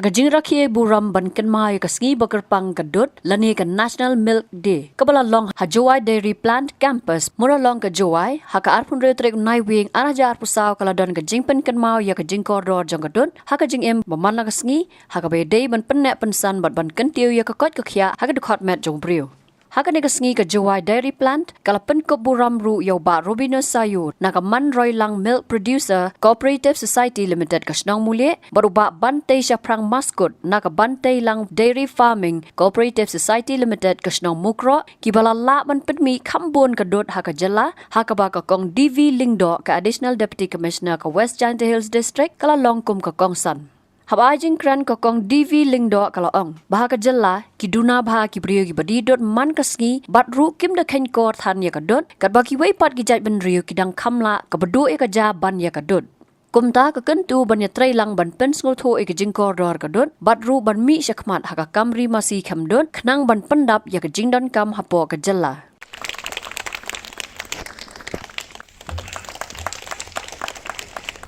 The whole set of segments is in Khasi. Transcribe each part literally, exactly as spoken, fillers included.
Ka jingrakhe burom ban kynmaw ïa ka sngi ba kyrpang ka dud lane ka National Milk Day kaba la long ha Jowai Dairy Plant Campus, Muralong ka Jowai, ha ka arphew hynriew tarik u Naiwieng arhajar arphew saw, ka la don ka jingpynkynmaw ïa ka jingkordor jong ka dud ha ka jingim ba man la ka sngi, ha kaba ïadei ban pynneh pynsan bad ban kyntiew ïa ka koit ka khiah ha ka dkhot met jong u briew. Ha kane ka sngi ka Jowai Dairy Plant ka la pynkup burom ruh ïa u Bah Robinus Sayur na ka Manroilang Milk Producer Cooperative Society Limited ka shnong Mulieh, bad u Bah Bantei Shaphrang Maskut na ka Banteilang Dairy Farming Cooperative Society Limited ka shnong Mukroh, kiba la lah ban pynmih kham bun ka dud ha ka jylla, ha kaba ka Kong D V Lyngdoh, ka Additional Deputy Commissioner ka West Jaintia Hills District, ka la long kum ka kongsan. Haba ai jingkren, ka Kong D V Lyngdoh ka la ong ba ha ka jylla ki duna bha ki briew kiba dih dud man ka sngi, bad ruh kim da kheiñkor than ïa ka dud, katba kiwei pat ki jaitbynriew ki dang kham lah kaba duh ïa ka ja ban ïa ka dud. Kumta ka kyntu ban ïatreilang ban pynsngewthuh ïa ka jingkordor ka dud, bad ruh ban mih shakhmat ha ka kam ri masi khem dud, khnang ban pyndap ïa ka jingdonkam hapoh ka jylla.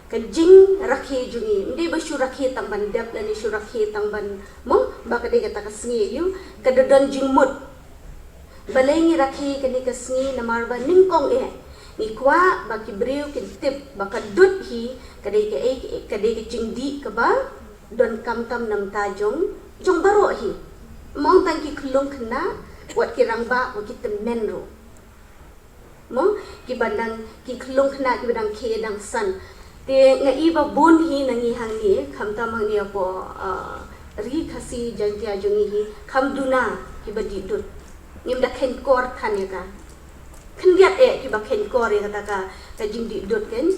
Ka jingrakhe jong ngi, ym dei ba shu rakhe tang ban dep lane shu rakhe tang ban, mo, ba ka dei kata ka sngi aïu, ka da don jingmut. Balei ngi rakhe kane ka sngi? Namar ba nyngkong eh ngi kwah ba ki briew kin tip ba ka dud hi ka dei ka, ka dei ka jingdih kaba donkam tam na bynta jong, jong baroh hi. Ym ong tang ki khyllung khynnah, wat ki rangbah, wat ki tymmen ruh. Mo, kiba dang, ki khyllung khynnah kiba dang khie dang san. Te nga i ba bun hi na ngi hangne, khamtam hangne hapoh, ah, ri Khasi Jaiñtia jong ngi hi, kham duna kiba dih dud. Ngim da kheiñkor than ïa ka. Khyndiat eh kiba kheiñkor ïa kata ka, ka jingdih dud kan.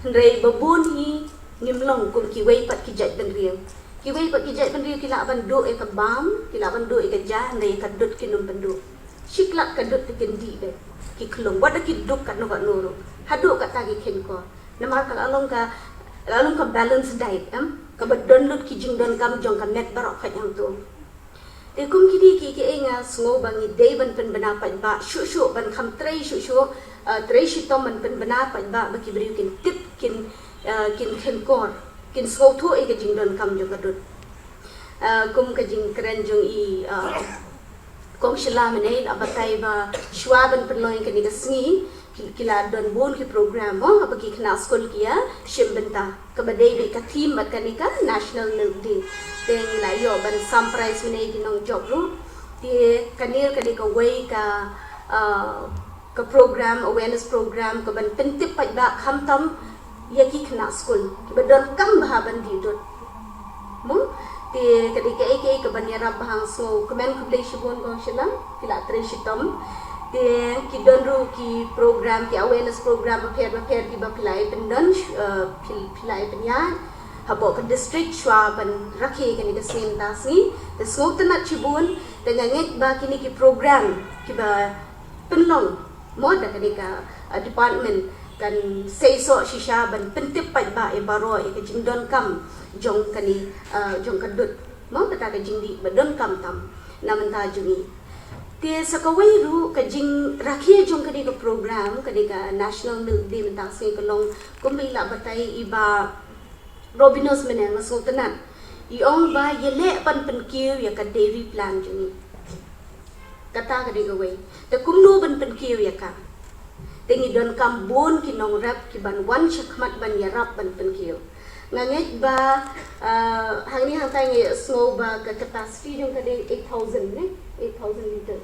Hynrei ba bun hi ngim long kum kiwei pat ki jaitbynriew. Kiwei pat ki jaitbynriew ki lah ban duh ïa ka bam, ki lah ban duh ïa ka ja, hynrei ïa ka dud kin ym pynduh. Shi khlad ka dud te kin dih beit ki khyllung, wat la ki duk katno katno ruh. Haduh kata ki kheiñkor. Namar ka la long ka, la long ka balanced diet, em? Kaba don lut ki jingdonkam jong ka met baroh khoit hangto. Te kum kine kiei kiei nga sngew ba ngi dei ban pynbna paidbah shuh shuh, ban kham trei shuh shuh, eh, trei shitom ban pynbna paidbah ba ki briew kin tip, kin, eh, kin kheiñkor, kin sngewthuh ïa ka jingdonkam jong ka dud. Eh, kum ka jingkren jong i, eh, Kong Sheila mynne la batai ba shuwa ban pynlong ïa kane ka sngi, ki, ki la don bun ki program, mo, haba ki khynnah skul ki ïa shim bynta. Kaba dei beit ka theme bad kane ka National Milk Day. Te ngi la ïoh ban sam prize mynne ki nongjop ruh. Te kane ka dei kawei ka, ah, ka program, awareness program, kaban pyntip paidbah khamtam ïa ki khynnah skul kiba donkam bha ban dih dud. Mo, te ka dei kaei kaei kaban ïarap bha, nga sngew kmen khublei shibun Kong Sheila, phi la trei shitom. Te ki don ruh ki program, ki awareness program bapher bapher kiba phi la ïa pyndon, eh, phi, phi la ïa pynïaid hapoh ka district shuwa ban rakhe kane ka sngi mynta sngi. Te sngewtynnat shibun, te nga ngeit ba kine ki program kiba pynlong, mo, da kane ka, uh, department kan seisoh shisha ban pyntip paidbah ïa baroh ïa ka jingdonkam jong kane, uh, jong ka dud, mo, kata ka jingdih ba donkam tam na bynta jong ngi. Te sa kawei ruh ka jingrakhe jong kane ka program, kane ka National Milk Day mynta sngi ka long, kumba i la batai i Bah Robinus mynne, nga sngewtynnat. I ong ba ïaleh ban pynkiew ïa ka dairy plan jong ngi. Kata ka dei kawei. Te kumno ban pynkiew ïa ka? Te ngi donkam bun ki nongrep kiban wan shakhmat ban ïarap ban pynkiew. Nga ngeit ba, ah, hangne hangtai nga sngew ba ka capacity jong ka dei eight thousand, ne? Eight thousand litre.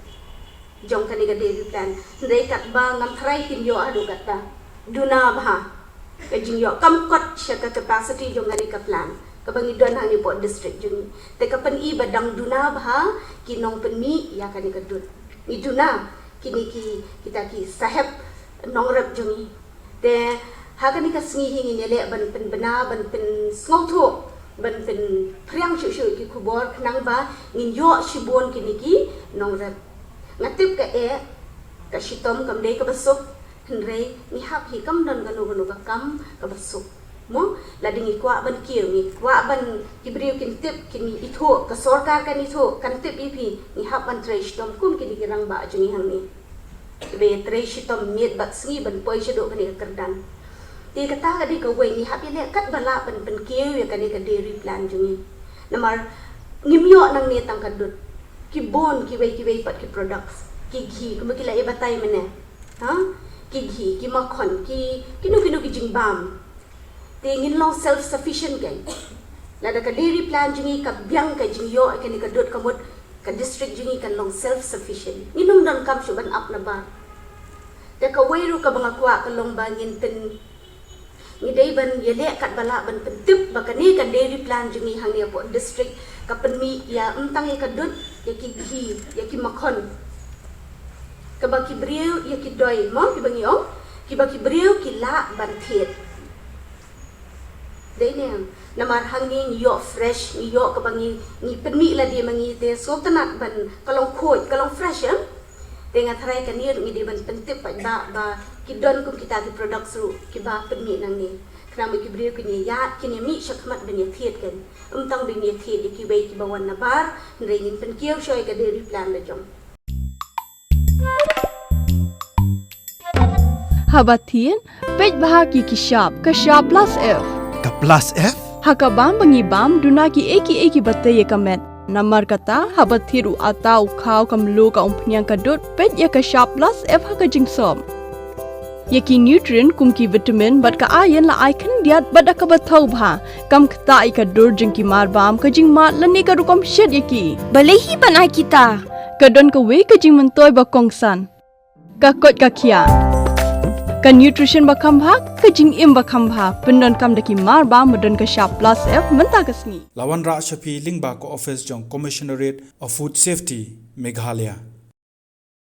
Jong kane ka dairy plan. Hynrei katba ngam tharai kin ïoh haduh katta. Duna bha ka jingïoh, kam kot sha ka capacity jong kane ka plan kaba ngi don hangne hapoh district jong ngi. Te ka pyni ba dang duna bha ki nongpynmih ïa kane ka dud. Ngi duna kine ki, kita ki sahep nongrep jong ngi. Te ha kane ka sngi hi ngin ïaleh ban pynbna, ban pynsngewthuh, ban pynphriang shuh shuh ki khubor khnang ba ngin ïoh shibun kine ki nongrep. Nga tip ka eh, ka shitom kam dei kaba suk, hynrei ngi hap hi, kam don kano kano ka kam kaba suk. Mo, lada ngi kwah ban kiew, ngi kwah ban ki briew kin tip, kin ithuh, ka sorkar kan ithuh, kan tip ïa phi, ngi hap ban trei shitom kum kine ki rangbah jong ngi hangne. Kiba trei shitom miet bad sngi ban poi shaduh kane ka kyrdan. Te kata ka dei kawei, ngi hap ïaleh katba lah ban pynkiew ïa kane ka dairy plan jong ngi. Namar ngim ïoh nangne tang ka dud. Ki bun kiwei kiwei pat ki products. Ki ghee, kumba ki la ïa batai mynne. Ha? Ki ghee, ki makhon, ki kino kino ki jingbam. Te ngin long self sufficient kein. Lada ka dairy plant jong ngi ka biang ka jingïoh ïa kane ka dud, ka mut ka district jong ngi kan long self sufficient. Ngin ym donkam shuh ban ap na bar. Te kawei ruh kaba nga kwah ka long ba ngin pyn Ngi dei ban ïaleh katba lah ban pyntip ba kane ka dairy plant jong ngi hangne hapoh district ka pynmih ïa ym tang ïa ka dud, ïa ki ghee, ïa ki makhon. Kaba ki briew, ïa ki doi mo, kiba ngi ong, kiba ki briew ki lah ban thied. Dei ne em? Namar hangne ngi ïoh fresh, ngi ïoh kaba ngi, ngi pynmih lade ma ngi te sngewtynnat ban ka long khuid, ka long fresh, em? Te nga tharai kane ruh ngi dei ban pyntip paidbah ba ki don kum kita ki products ruh kiba pynmih nangne. Khnang ba ki briew kin ïaid, kin ïamih shakhmat ban ïathied kein. Ym tang ban ïathied ïa kiwei kiba wan na bar, hynrei ngin pynkiew shuwa ïa ka dairy plant la jong. Haba thied, peit bha ha ki shap, ka shap plus F. Ka plus F? Ha ka bam ba ngi bam, duna kiei kiei kiba tei ïa ka met. Namar kata, haba thied u atta, u khaw, ka mluh, ka umphniang, ka dud, peit ïa ka shap plus F ha ka jingsop. Ïa ki nutrient kum ki vitamin bad ka iron la ai khyndiat bad da kaba thaw bha. Kam ktah ïa ka dur jong ki mar bam, ka jingmad lane ka rukom shet ïa ki. Balei hi ban ai kita? Ka don kawei ka jingmyntoi ba kongsan. Ka koit ka khiah. Ka nutrition ba kham bha, ka jingim ba kham bha. Pyndonkam da ki mar bam ba don ka shap plus F mynta ka sngi. La wanrah sha phi lyngba ka office jong Commissionerate of Food Safety, Meghalaya.